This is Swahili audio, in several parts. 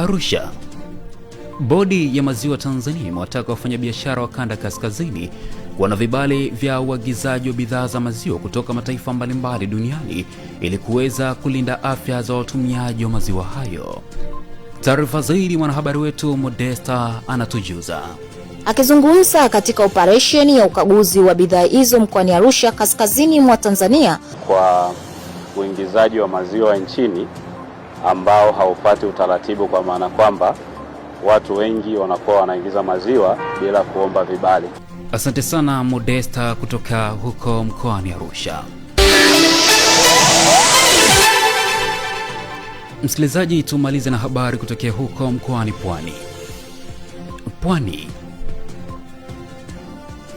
Arusha. Bodi ya Maziwa Tanzania imewataka wafanyabiashara wa kanda kaskazini kuwa na vibali vya uagizaji wa bidhaa za maziwa kutoka mataifa mbalimbali duniani ili kuweza kulinda afya za watumiaji wa maziwa hayo. Taarifa zaidi mwanahabari wetu Modesta anatujuza. Akizungumza katika operesheni ya ukaguzi wa bidhaa hizo mkoani Arusha, kaskazini mwa Tanzania, kwa uingizaji wa maziwa nchini ambao haupati utaratibu, kwa maana kwamba watu wengi wanakuwa wanaingiza maziwa bila kuomba vibali. Asante sana Modesta kutoka huko mkoani Arusha. Msikilizaji, tumalize na habari kutokea huko mkoani Pwani. Pwani.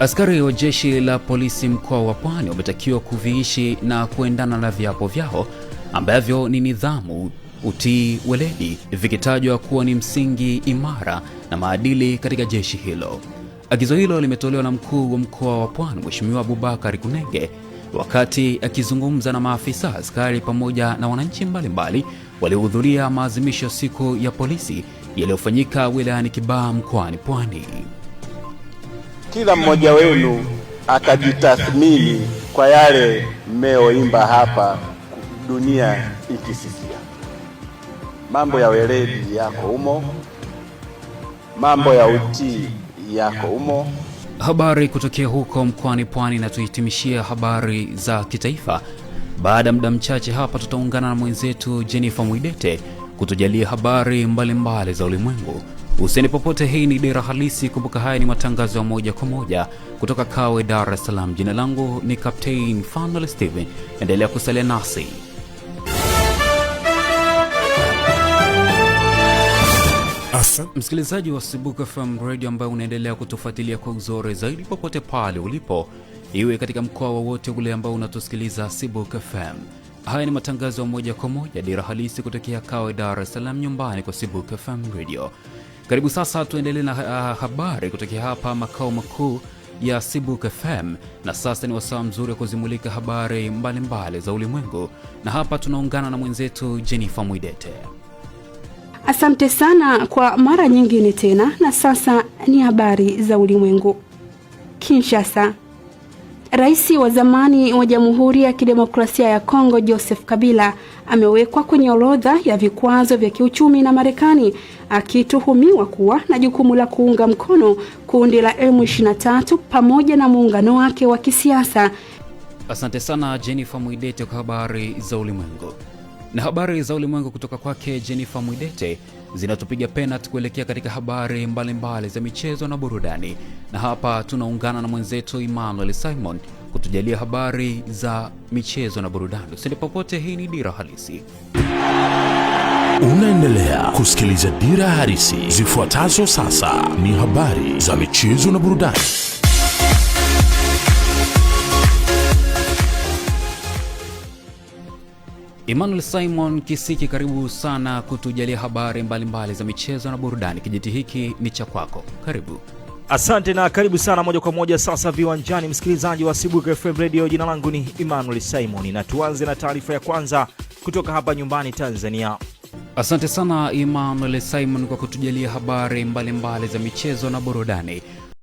Askari wa jeshi la polisi mkoa wa Pwani wametakiwa kuviishi na kuendana na viapo vyao ambavyo ni nidhamu, utii, weledi, vikitajwa kuwa ni msingi imara na maadili katika jeshi hilo. Agizo hilo limetolewa na mkuu wa mkoa wa Pwani Mheshimiwa Abubakar Kunenge wakati akizungumza na maafisa askari pamoja na wananchi mbalimbali waliohudhuria maadhimisho siku ya polisi yaliyofanyika wilayani Kibaha mkoani Pwani. Kila mmoja wenu akajitathmini kwa yale mmeoimba hapa, dunia ikisikia. Mambo ya weledi yako humo, mambo ya utii yako humo. Habari kutokea huko mkoani Pwani na tuhitimishia habari za kitaifa. Baada ya muda mchache hapa tutaungana na mwenzetu Jennifer Mwidete kutujalia habari mbalimbali za ulimwengu. Usiende popote, hii ni Dira Halisi. Kumbuka haya ni matangazo ya moja kwa moja kutoka Kawe, Dar es Salaam. Jina langu ni Captain Fanuel Steven. Endelea kusalia nasi. Msikilizaji wa Sibuka FM Radio ambaye unaendelea kutufuatilia kwa uzuri zaidi popote pale ulipo, iwe katika mkoa wowote ule ambao unatusikiliza Sibuka FM. Haya ni matangazo ya moja kwa moja Dira Halisi kutokea Kawe, Dar es Salaam, nyumbani kwa Sibuka FM Radio. Karibu sasa tuendelee na habari kutokea hapa makao makuu ya Sibuka FM, na sasa ni wasaa mzuri wa kuzimulika habari mbalimbali za ulimwengu, na hapa tunaungana na mwenzetu Jennifer Mwidete. Asante sana kwa mara nyingine tena, na sasa ni habari za ulimwengu. Kinshasa. Rais wa zamani wa Jamhuri ya Kidemokrasia ya Kongo Joseph Kabila amewekwa kwenye orodha ya vikwazo vya kiuchumi na Marekani akituhumiwa kuwa na jukumu la kuunga mkono kundi la M23 pamoja na muungano wake wa kisiasa. Asante sana Jennifer Mwidete kwa habari za ulimwengu. Na habari za ulimwengu kutoka kwake Jennifer Mwidete zinatupiga penat kuelekea katika habari mbalimbali za michezo na burudani. Na hapa tunaungana na mwenzetu Emmanuel Simon kutujalia habari za michezo na burudani. Usiende popote, hii ni Dira Halisi. Unaendelea kusikiliza Dira Halisi. Zifuatazo sasa ni habari za michezo na burudani. Emmanuel Simon Kisiki, karibu sana kutujalia habari mbalimbali za michezo na burudani. Kijiti hiki ni cha kwako, karibu. Asante na karibu sana moja kwa moja sasa viwanjani, msikilizaji wa Sibuka FM Radio. Jina langu ni Emmanuel Simon na tuanze na taarifa ya kwanza kutoka hapa nyumbani Tanzania. Asante sana Emmanuel Simon kwa kutujalia habari mbalimbali za michezo na burudani.